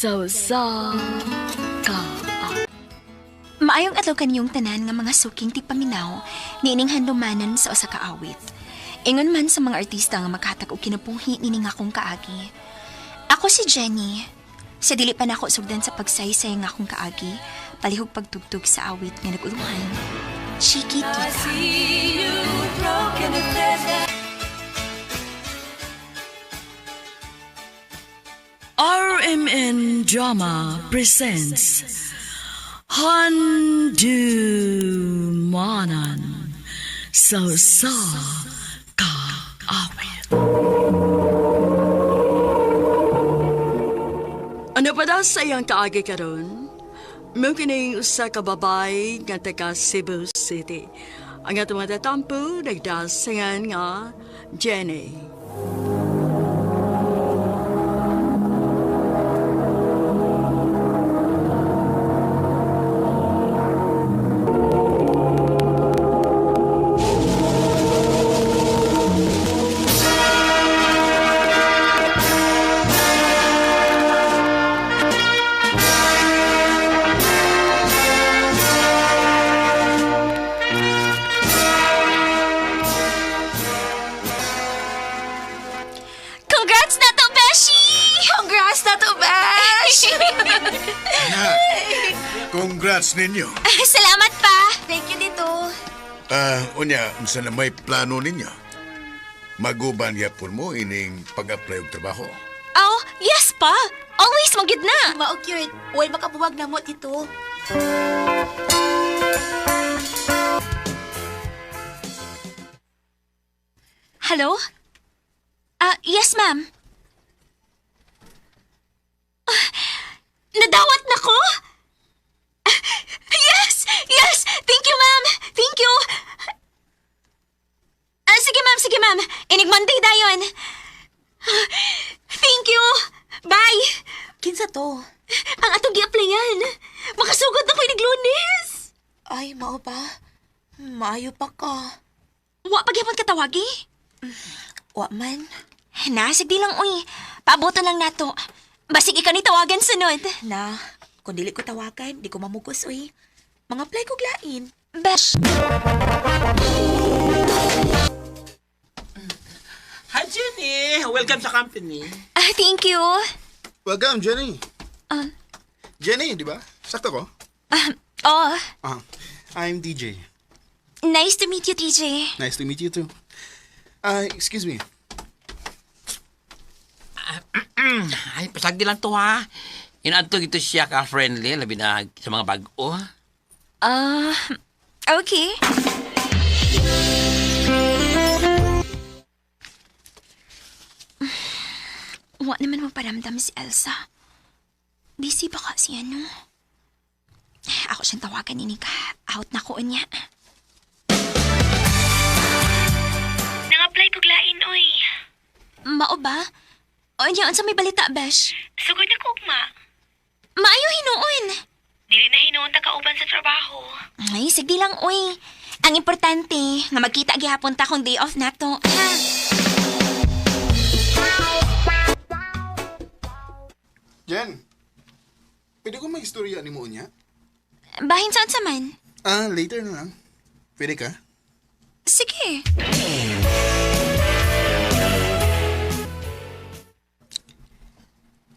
Sa usa ka Maayong adlaw kaniyong tanan nga mga suking tigpaminaw niining handumanan sa usa ka awit. Ingon man sa mga artista nga makahatag og kinabuhi nining akong kaagi. Ako si Jenny. Sa dili pa nako sugdan sa pagsaysay nga akong kaagi, palihog pagtugtog sa awit nga nag-uluhan. Chiquitita. RMN Drama presents Handumanan sa usa ka awit. Ano pa daw sa iyang kaagi karon? Mao kining usa ka babay nga taga Cebu City. Ang atong mga tatampo nagdasingan nga Jenny. Congrats na to, Beshi! Congrats na to, Besh! Na, congrats ninyo. Salamat pa! Thank you dito. Ah, unya, unsa na may plano ninyo? Maguban yapon mo ining pag-apply og trabaho. Oh, yes pa! Always magid na! Mao cute. Way makabuwag na mo tito. Hello? Ah, yes, ma'am. Ah, nadawat na ko? Ah, yes! Yes! Thank you, ma'am! Thank you! Ah, sige, ma'am. Sige, ma'am. Inig Monday dayon. Ah, thank you! Bye! Kinsa to? Ang atong gi-applyan. Makasugod na ko inig Lunes. Ay, mao ba? Maayo pa ka. Wa pagyapon katawagi. Wa man. Na, sige lang, uy. Paaboto lang nato. Basig ikaw ni tawagan sunod. Na, kung dili ko tawagan, di ko mamugos uy. Mga apply ko lain. Besh. Hi, Jenny! Welcome sa company. Ah, thank you. Welcome, Jenny. Jenny, di ba? Sakto ko? Oh, Ah, I'm DJ. nice to meet you, TJ. Nice to meet you too. Excuse me. Ay, pasagdi lang to ha. Inaadto ito siya ka-friendly, labi na sa mga bag-o. Ah, okay. Wa naman magparamdam si Elsa. Busy ba ka siya, no? Ako siyang tawagan ni Nika. Out na ko niya. Nang-apply ko lain, oy. Mao ba? O niya, unsa may balita, Besh? Sugod na ko ugma. Maayo hinuon. Dili na hinuon ta kauban sa trabaho. Ay, sige lang, uy. Ang importante, nga magkita gihapon ta kung day off na to. Ha? Jen, pwede ko mag-istorya ni mo niya? Bahin sa unsa man. Ah, later na lang. Pwede ka? Sige.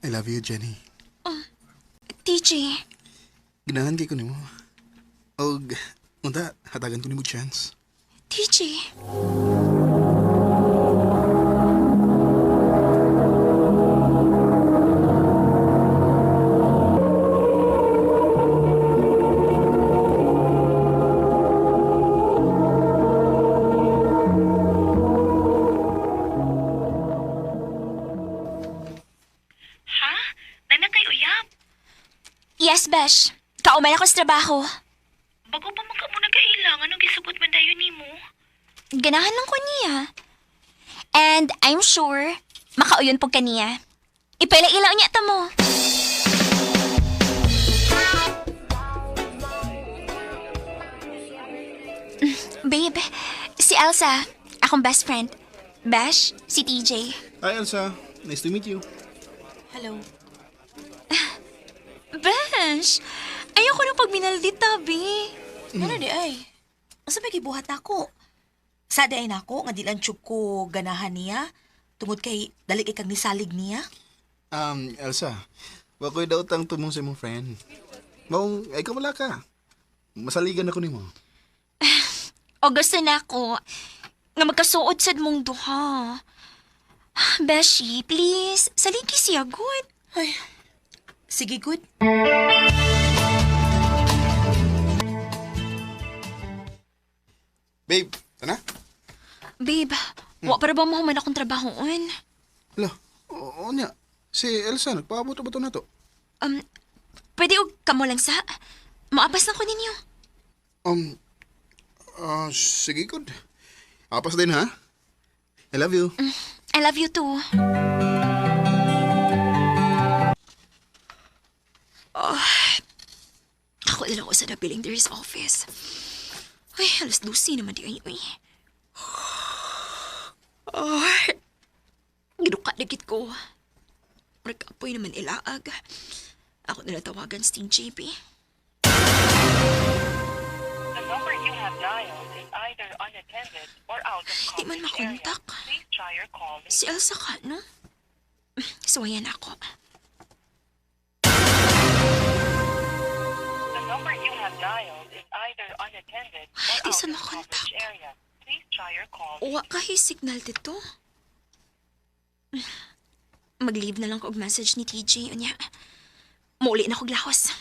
I love you, Jenny. TJ, Ganahan kay ko nimo. Og, unta, hatagan ko nimo chance. TJ. Ha? Nana kay uyab. Yes, Besh. Kauman ako sa trabaho. Bago pa man ka mo nagkailang, anong gisugot man dayon nimo? Ganahan lang ko niya. And I'm sure, makauyon po kaniya. Ipaila-ilaw niya ta mo. Babe, si Elsa, akong best friend. Besh, si TJ. Hi, Elsa. Nice to meet you. Hello. Besh, ayoko nung pagminaldita, bi. Ano di ay? Asa may gibuhat nako? Sa di ay nako nga di lang tiyog ko ganahan niya tungod kay dali kay kang nisalig niya. Elsa, wa ko'y daotang tumong sa imong friend. Maong, ay wala ka. Masaligan ako nimo. O gusto na ako nga magkasuod sad mong duha. Beshi, please, saligi siya, good. Ay, sige good. Babe, tana? Babe, wa para ba mo man akong trabahoon? Hala, oo niya. Si Elsa, nagpaabot ba to na to? Um, pwede og kamo lang sa? Maapas lang ko ninyo. Um, sige, good. Apas din, ha? I love you. I love you too. Oh, ako na lang ako sa nabiling there is office. Ay, alas 12 naman di ay, uy. Oh, ginuka na gid ko. Nagkapoy naman ilaag. Ako na lang tawagan si Team JP. The number you have dialed is either unattended or out of Di man coverage area. makontak. Please try your call later. Si Elsa ka, no? Suwayan ako. The number you have dialed is either unattended or Ay, di out sa of makontak. coverage area. Please try your call Wa kahi signal dito. Mag-leave na lang ko og message ni TJ unya. Muuli na kog lahos.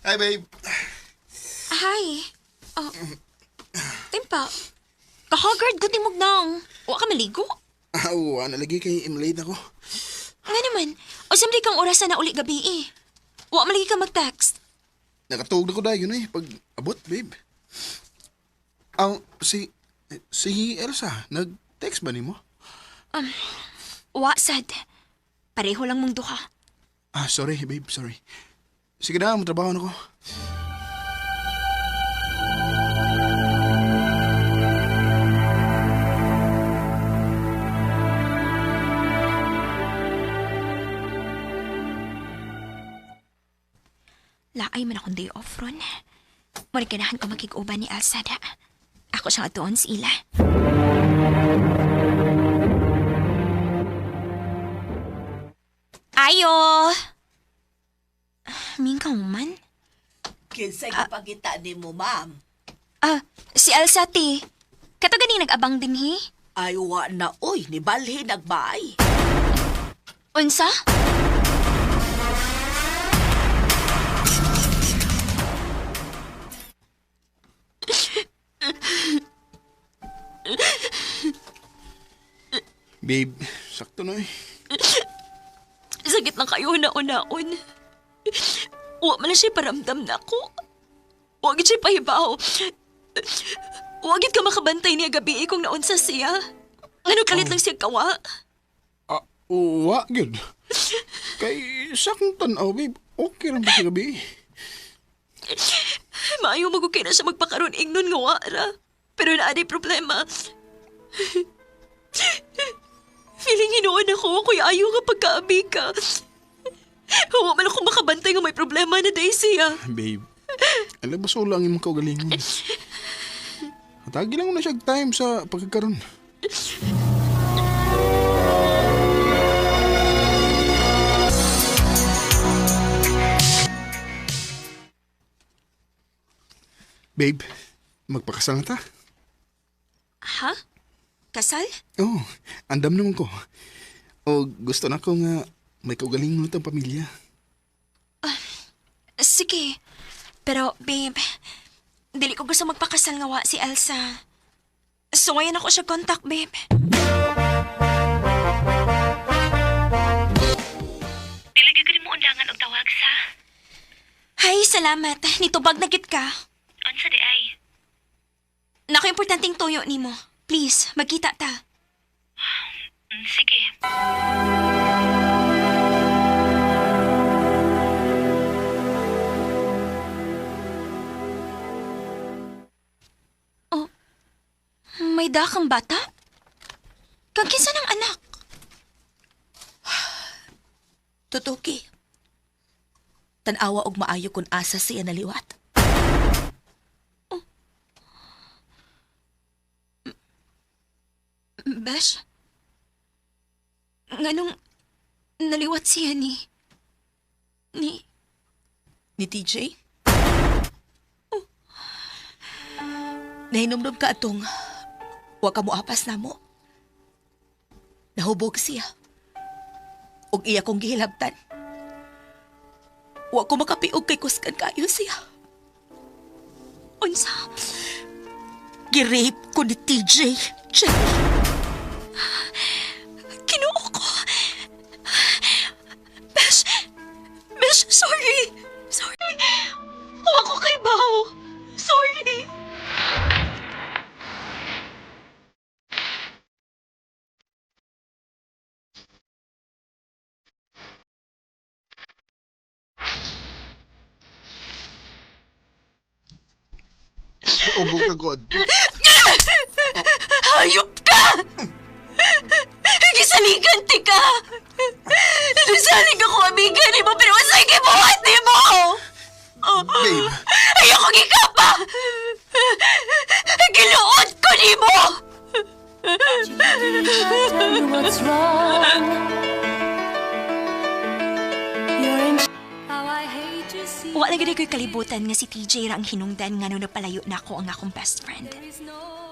Hi, babe. Hi. Oh. Timpa. Kahagard gud nimog nang. Wa ka maligo? Ah, oo, nalagi kay imlate ako. Nga naman. O samdi kang orasan na uli gabi eh. Wa malagi ka mag-text. Nakatuog na ko dahil yun eh. Pag abot, babe. Ang, si Elsa, nag-text ba nimo? Wa sad. Pareho lang mong duha. Ah, sorry, babe, sorry. Sige na, matrabaho na ko. Laay man akong day off ron. Muna ganahan ko makig-uban ni Elsa da. Ako siyang atuon sa ila. Ayo! Mingkaw man. Kinsay gipangita nimo, ma'am? Ah, si Elsa ti. Kato ganing nag-abang din hi. Ay, wa na, oy, ni balhin nagbay. Unsa? Babe, sakto na eh. Sakit lang kayo na-unaon. Wa man lang siya paramdam na ako. Wa gid siya pahibaw. Wa gid ka makabantay niya gabi eh kung naunsa siya. Ngano kalit lang siya kawa. Ah, uwa, gyud. Kay sa akong tanaw, babe, okay lang ba sa gabi? Maayo magukay na siya magpakaroon ingnon nga wa ra. Pero naa di problema. Feeling hinuon ako, kuya ayaw nga pagkaabi ka. Wa man ako makabantay nga may problema na day siya. Babe, alam ba solo ang imong kaugalingon? Hatagi lang na siya time sa pagkakaroon. Babe, magpakasal na ta. Ha? Kasal? Oo, oh, andam naman ko. O gusto na ko nga may kaugalingon na tang pamilya. Sige. Pero, babe, dili ko gusto magpakasal nga wa si Elsa. So, ngayon ako siya contact, babe. Dili gyud ko nimo undangan og tawag sa. Ay, salamat. Nitubag na gid ka. Unsa di ay? Nako, importanteng tuyo nimo. Please, magkita ta. Sige. Oh, may dakang bata? Kag kinsa ng anak? Tutuki. Tan-awa og maayo kun asa siya naliwat. Besh? Nganong naliwat siya ni... Ni... Ni TJ? Oh. Nahinumdum ka atong wa ka moapas namo. Nahubog siya. Ug iya kong gihilabtan. Wa ko makapiog kay kusgan kayo siya. Unsa? Girape ko ni TJ. Jenny. Kinuo ko. Besh! Besh, sorry! Sorry! Wa ko kay Bao. Sorry! Ubog ka, God. Hayop ka! Gisaligan ti ka! Nasalig ako amiga ni mo pero wasay gibuhat ni mo! Babe, Ayoko gikapa! Giluod ko ni mo! What's wrong? You're in How I hate to see Wa na gid ko'y kalibutan nga si TJ ra ang hinungdan nga no napalayo na ako ang akong best friend.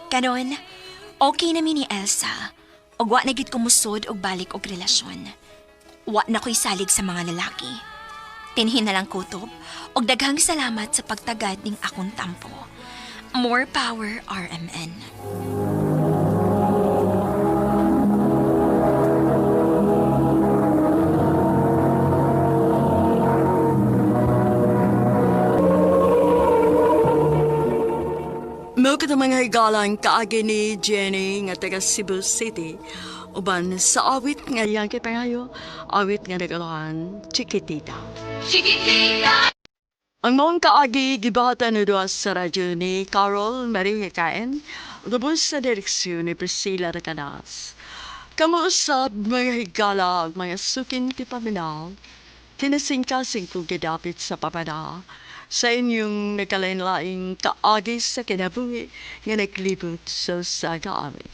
Karon, okay na mi ni Elsa. Ug wa na gid ko musod og balik og relasyon. Wa na ko'y salig sa mga lalaki. Tinhin na lang kutob og daghang salamat sa pagtagad ning akong tampo. More power, RMN. Mao kita mga higalang kaagi ni Jenny nga taga Cebu City. Uban sa awit nga iyang kipangayo, awit nga nagalahan, Chiquitita. Chiquitita! Ang mong kaagi gibahatan ni duha sa radyo ni Carol Marie Kain, lubos sa direksyon ni Priscilla Recanas. Kamuusap mga higala ug mga sukin ti paminaw, kinasingkasing kong gidapit sa pamana sa inyong nagkalain-laing kaagi sa kinabuhi nga naglibot sa usa ka awit.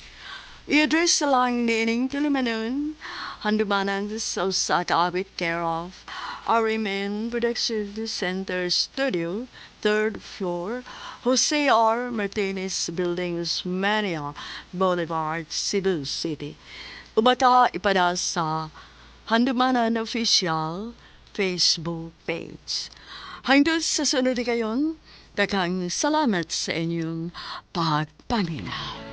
I-address lang niining tulumanon, handumanan sa usa ka awit care of RMN Production Center Studio, 3rd floor, Jose R. Martinez Building, Osmeña Boulevard, Cebu City. Ubata ipada sa Handumanan Official Facebook page. Hangtod sa sunod kayon, daghang salamat sa inyong pagpaminaw.